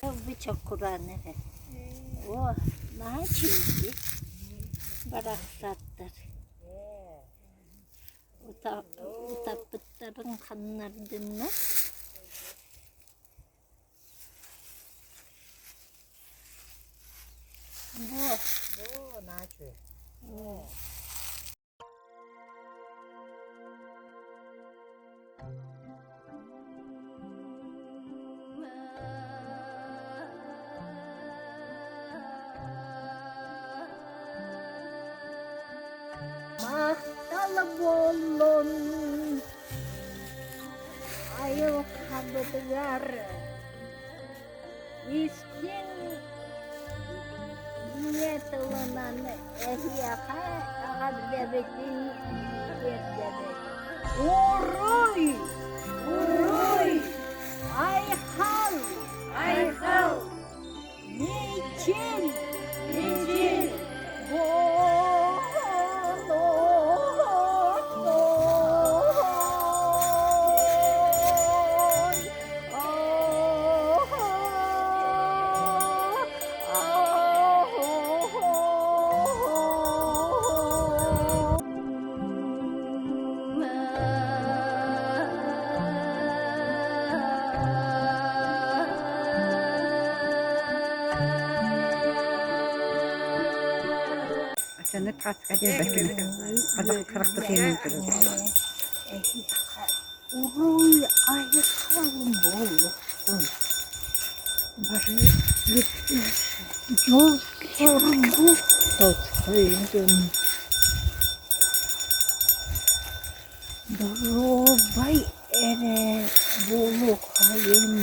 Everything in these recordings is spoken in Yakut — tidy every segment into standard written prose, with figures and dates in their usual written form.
Бу чокураан эрэ. Оо, наһаа үчүгэй барахсаттар. Утаппыттарын ханнардыннар. Бу. Бу наһаа үчүгэй. Махтал буоллун айылҕабытыгар Истиҥ ийэ тылынан эһиэхэ эҕэрдэбитин тиэрдэбит. Уруй! Уруй! Айхал! Айхал! Мичил! Мичил! Уруй айхал буолуохтун бары дьол-соргу тосхойдун Доруобай эрэ буолуоххайыҥ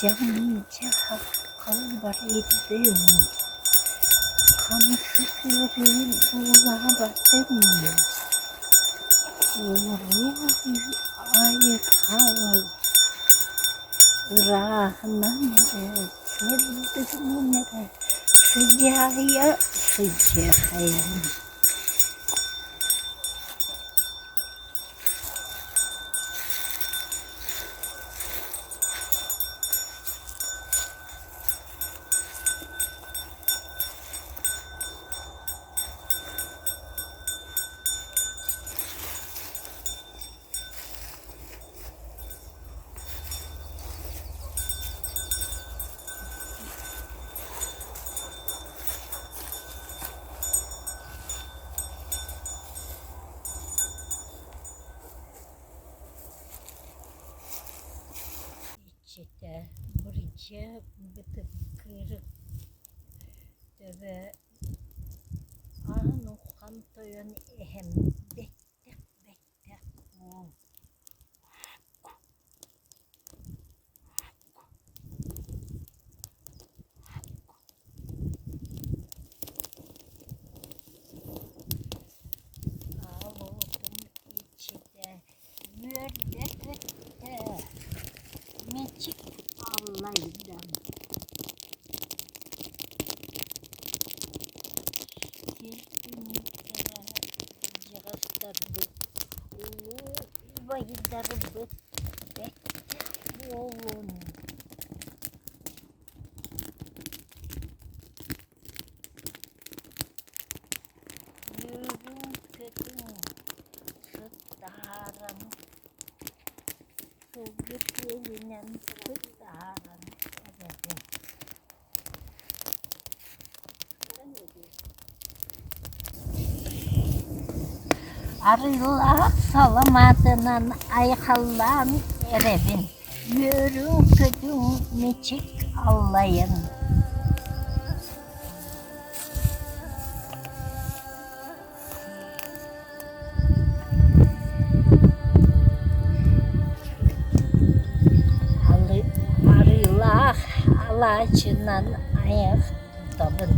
Дьаҥ-дьаһах халбарыйдын, хамсык ыарыы буулаабатын, уруй айхал ырааһынан эрэ, сырдыгынан эрэ сыдьаайа сыдьаайан. Иччитэ Бырдьа Бытыккыр төбө аан уххан тойон эһэм бэттэх бэттэх буол Аал уотун иччитэ үөрдэ-көттө, мичик аллайда. Сир түннүктэрэ дьаҕастарбыт, улуу убайдарбыт бэттэх буолун. Үөрүҥ-көтүҥ, сыт таһааран, сылгы сиэлинэн сыт таһааран эрэбин. Арыылаах саламаатынан айхаллаан эрэбин, үөрүҥ-көтүҥ мичик аллайын. Арыылаах алаадьынан айах тутабын.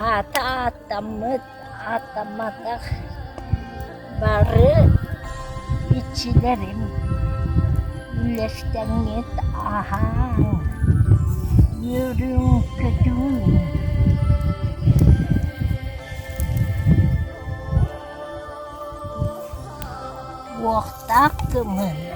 Аата ааттаммыт, ааттамматах бары иччилэрим үллэстэҥҥит аһааҥ, үөрүҥ-көтүҥ. Уохтаах кымыһынан.